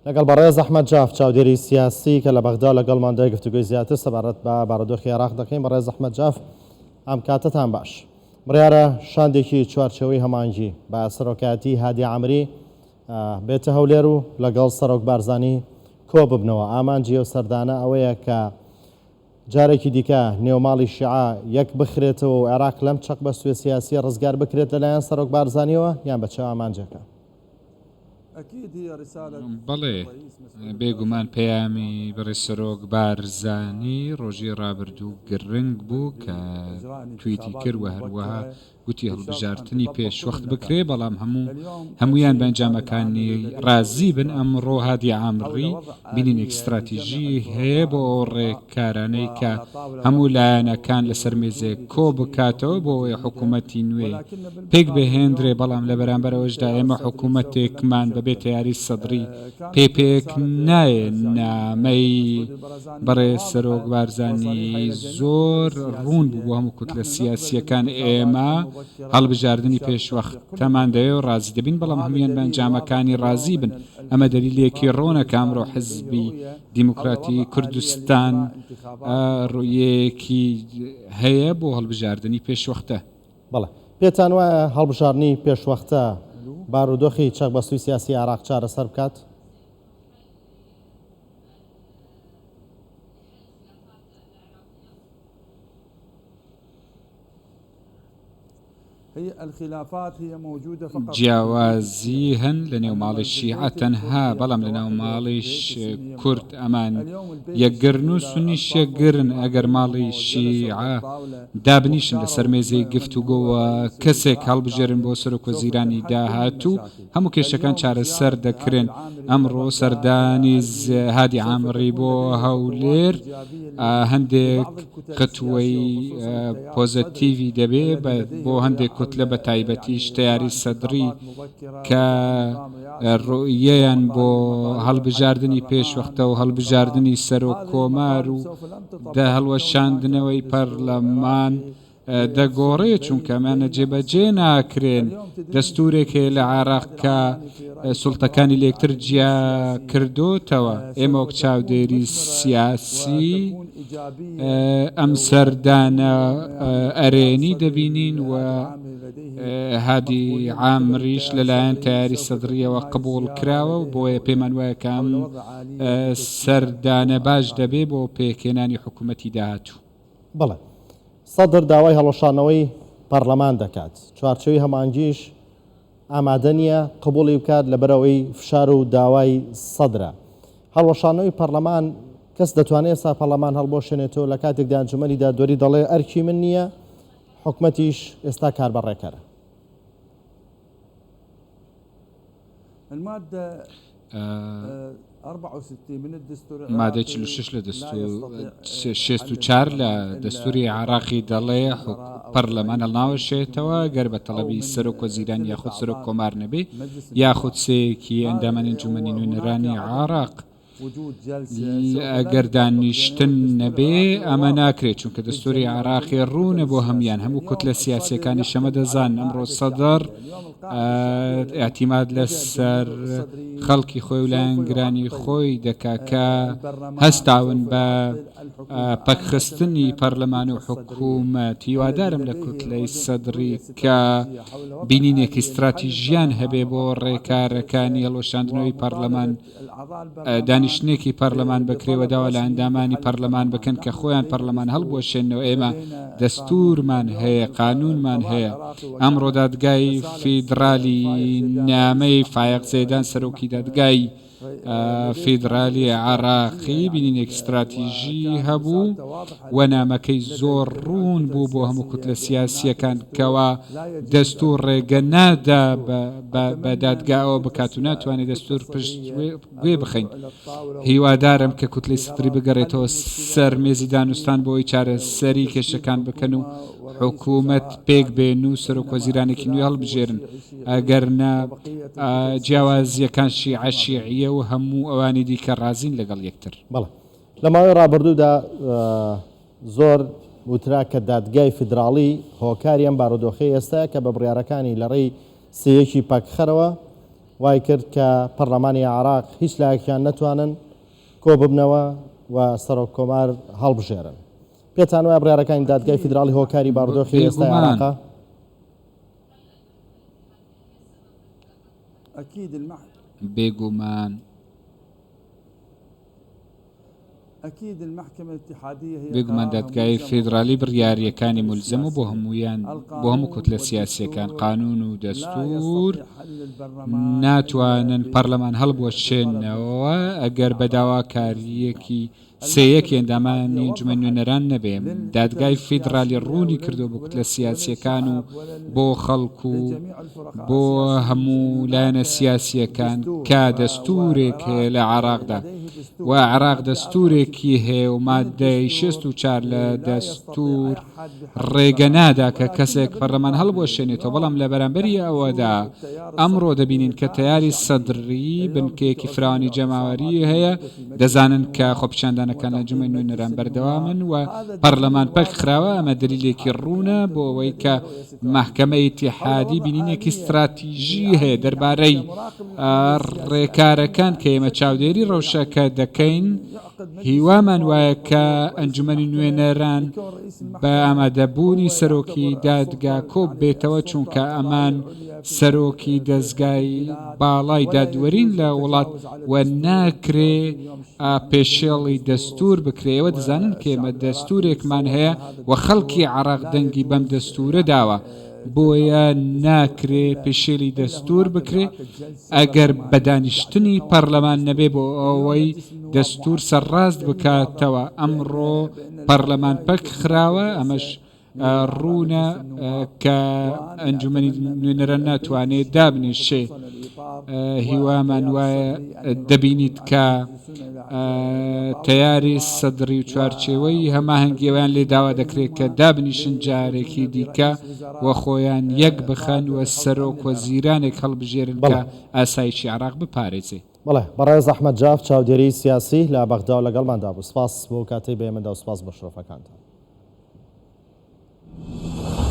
لەگەڵ بەڕێز ئەحمەد جاف، چاودێری سیاسی کە لە بەغدا لەگەڵماندایە گفتوگۆی زیاتر سەبارەت بە بارودۆخی عێراق دەکەین. بەڕێز ئەحمەد جاف، ئەم کاتەتان باش. بڕیارە شاندێکی چوارچێوەی هەماهەنگی بە سەرۆکایەتی هادی عامری بێتە هەولێر و لەگەڵ سەرۆک بارزانی کۆببنەوە. ئامانجی ئەو سەردانە ئەوەیە کە جارێکی دیکە نێوماڵی شیعە یەک بخرێتەوە و عێراق لەم چەقبەستووە سیاسییە ڕزگار بکرێت لەلایەن سەرۆک بارزانییەوە یان بە چ ئامانجێکە؟ بەڵێ، بێگومان پەیامی بەڕێز سەرۆک بارزانی ڕۆژی ڕابردوو گرنگ بوو کە تویتی کرد و هەروەها گوتی هەڵبژارتنی پێشوەخت بکرێ، بەڵام هەموو هەموویان بە ئەنجامەکانی ڕازی بن، ئەمڕۆ هادی عامری بینینێک ستراتیژی هەیە بۆ ئەو ڕێکارانەی کە هەموو لایەنەکان لەسەر مێزێک کۆ بکاتەوە بۆ ئەوەی حکوومەتی نوێ پێکبهێندرێ، بەڵام لە بەرامبەر ئەوەشدا ئێمە حکوومەتێکمان بەبێ تەیاری سەدری پێ پێک نایێ، نامەی بەڕێز سەرۆک بارزانی زۆر ڕوون بوو بۆ هەموو کوتلە سیاسییەکان، ئێمە هەڵبژاردنی پێشوەختەمان دەوێ و ڕازی دەبین، بەڵام هەموویان بە ئەنجامەکانی ڕازی بن، ئەمە دەلیلێکی ڕوونە کە ئەمڕۆ حزبی دیموکراتی کوردستان ڕوویەیەکی هەیە بۆ هەڵبژاردنی پێشوەختە. بەڵێ. پێتان وایە هەڵبژاردنی پێشوەختە بارودۆخی چەقبەستووی سیاسی عێراق چارەسەر بکات؟ جیاوازی هەن لە نێو ماڵی شیعە تەنها، بەڵام لە ناو ماڵی کورد ئەمان یەکگرن و سونیش یەکگرن، ئەگەر ماڵی شیعە دابنیشن لەسەر مێزی گفتوگۆ و کەسێک هەڵبژێرن بۆ سەرۆکوەزیرانی داهاتوو، هەموو کێشەکان چارەسەر دەکرێن. ئەمڕۆ سەردانی هادی عامری بۆ هەولێر هەندێک ختوەی پۆزەتیڤی دەبێ بۆ هەندێک کوتلە بە تایبەتیش تەیاری سەدری کە ڕوئیەیان بۆ هەڵبژاردنی پێشوەختە و هەڵبژاردنی سەرۆک کۆمار و دە هەڵوەشاندنەوەی پەرلەمان دەگۆڕێ چونکە ئەمانە جێبەجێ ناکرێن دەستورێک هەیە لە عێراق کە سوڵتەکانی لێکتر جیا کردۆتەوە ئێمە وەک چاودێری سیاسی ئەم سەردانە ئەرێنی دەبینین و هادی عامریش لەلایەن تەیاری سەدریەوە قبوڵ کراوە و بۆیە پێمان وایە کە ئەم سەردانە باش دەبێ بۆ پێکهێنانی حکوومەتی داهاتوو. بەڵێ. سەدر داوای هەڵوەشاندنەوەی پەڕلەمان دەکات، چوارچێوەی هەماهەنگیش ئامادە نییە قبوڵی بکات لەبەرئەوەی فشار و داوای سەدرە. هەڵوەشاندنەوەی پەڕلەمان، کەس دەتوانێت ئێستا پەڕلەمان هەڵبوەشێنێتەوە لە کاتێکدا ئەنجومەنی دادوەری دەڵێ ئەرکی من نییە، حکومەتیش ئێستا کاربەڕێکەرە. مادەی 46 لە دەستور 64 لە دەستوری عێراقی دەڵێ پەرلەمان هەڵناوەشێتەوە گەر بە تەڵەبی سەرۆک وەزیران یاخود سەرۆک کۆمار نەبێ یاخود سێیەکی ئەندامانی ئەنجومەنی نوێنەرانی عێراق. ئەگەر دانیشتن نەبێ ئەمە ناکرێت چونکە دەستوری عێراقی ڕوونە بۆ هەموان هەموو کوتلە سیاسیەکانی شەمە دەزان ئەمڕۆ سەدر ئیعتیماد لەسەر خەڵکی خۆی و لایەنگرانی خۆی دەکا کە هەستاون بە پەکخستنی پەرلەمان و حکوومەت هیوادارم لە کوتلەی سەدری کە بینینێکی ستراتیژیان هەبێ بۆ ڕێکارەکانی هەڵوەشاندنەوەی پەرلەمان دانیشتنێکی پەرلەمان بکرێ و داوا لە ئەندامانی پەرلەمان بکەن کە خۆیان پەرلەمان هەڵبوەشێنەوە ئێمە دەستورمان هەیە قانونمان هەیە ئەمڕۆ دادگای فیدرالی نامەی فایەق زێدان سەرۆکی دادگای فیدرالی عراقی بینینێک ستراتیژی هەبوو و نامەکەی زۆر ڕوون بوو بۆ هەموو کوتلە سیاسیەکان کەوا دەستور ڕێگە نادا بە دادگا ئەوە بکات و ناتوانێت دەستور پشت گوێ بخەین. هیوادارم کە کوتلەی سەدری بگەڕێتەوە سەر مێزی دانوستان بۆ ئەوەی چارەسەری کێشەکان بکەن و حکوومەت پێک بێن و سەرۆک وەزیرانێکی نوێ هەڵبژێرن ئەگەر نا جیاوازییەکان شیعە شیعیە و هەموو ئەوانی دیکە ڕازین لەگەڵ یەکتر. بەڵێ لە ماوەی ڕابردوودا زۆر وترا کە دادگای فیدراڵی هۆکاری ئەم بارودۆخەی ئێستایە کە بە بڕیارەکانی لە ڕێی سێیەکی پەکخەرەوە. وای کرد کە پەرلەمانی عێراق هیچ لایەکیان نەتوانن کۆببنەوە و سەرۆک کۆمار هەڵبژێرن. پێتان وایە بڕیارەکانی دادگای فیدراڵی هۆکاری بارودۆخی ئێستای بێگومان. عێراقە؟ بێگومان. بێگومان دادگای فیدرالی بڕیاریەکانی مولزەمە بۆ هەموویان بۆ هەموو کوتلە سیاسیەکان قانون و دەستور ناتوانن پەرلەمان هەڵبوەشێنەوە ئەگەر بە داواکاریەکی سێیەکی ئەندامانی ئەنجومەنی نوێنەران نەبێ، دادگای فیدڕالی ڕوونی کردەوە بۆ کوتلە سیاسییەکان و بۆ خەڵک و بۆ هەموو لایەنە سیاسییەکان کە دەستوورێک هەیە لە عێراقدا و عێراق دەستوورێکی هەیە و ماددەی 64 لە دەستوور ڕێگە نادا کە کەسێک پەرلەمان هەڵبوەشێنێتەوە، بەڵام لە بەرامبەری ئەوەدا ئەمڕۆ دەبینین کە تەیاری سەدڕی بنکەیەکی فراوانی جەماوەریی هەیە، دەزانن کە خۆپیشاندانەکان لە ئەنجومەنی نوێنەران بەردەوامن و پەرلەمان پەک خراوە، ئەمە دەلیلێکی ڕوونە بۆ ئەوەی کە مەحکەمەی ئیتیحادی بینینێکی ستراتیژی هەیە دەربارەی ڕێکارەکان کە ئێمە چاودێری ڕەوشەکە دەکەین. هیوامان وایە کە ئەنجومەنی نوێنەران بە ئامادەبوونی سەرۆکی دادگا کۆببێتەوە، چونکە ئەمان سەرۆکی دەزگای باڵای دادوەرین لە وڵات و ناکرێ پێشێڵی دەستوور بکرێ، ئێوە دەزانن کە ئێمە دەستوورێکمان هەیە و خەڵکی عێراق دەنگی بەم دەستوورە داوە، بۆیە ناکرێ پێشێلی دەستوور بکرێ ئەگەر بە دانیشتنی پەرلەمان نەبێ بۆ ئەوەی دەستوور سەرڕاست بکاتەوە، ئەمڕۆ پەرلەمان پەک خراوە ئەمەش ڕوونە کە ئەنجومەنی نوێنەران ناتوانێت دابنیشێ. هیوامان وایە دەبینیت کە تەیاری سەدڕی و چوارچێوەی هەماهەنگیەوەیان لێ داوا دەکرێت کە دابنیشن جارێکی دیکە و خۆیان یەک بخەن و سەرۆک وەزیرانێک هەڵبژێرن کە ئاسایشی عێراق بپارێزێ. بەڵێ بەڕێز ئەحمەد جاف چاودێری سیاسی لە بەغداوە لەگەڵماندا بوو سپاس بۆ کاتەی بە ئێمەدا و سپاس بۆ شرۆڤەکانتان.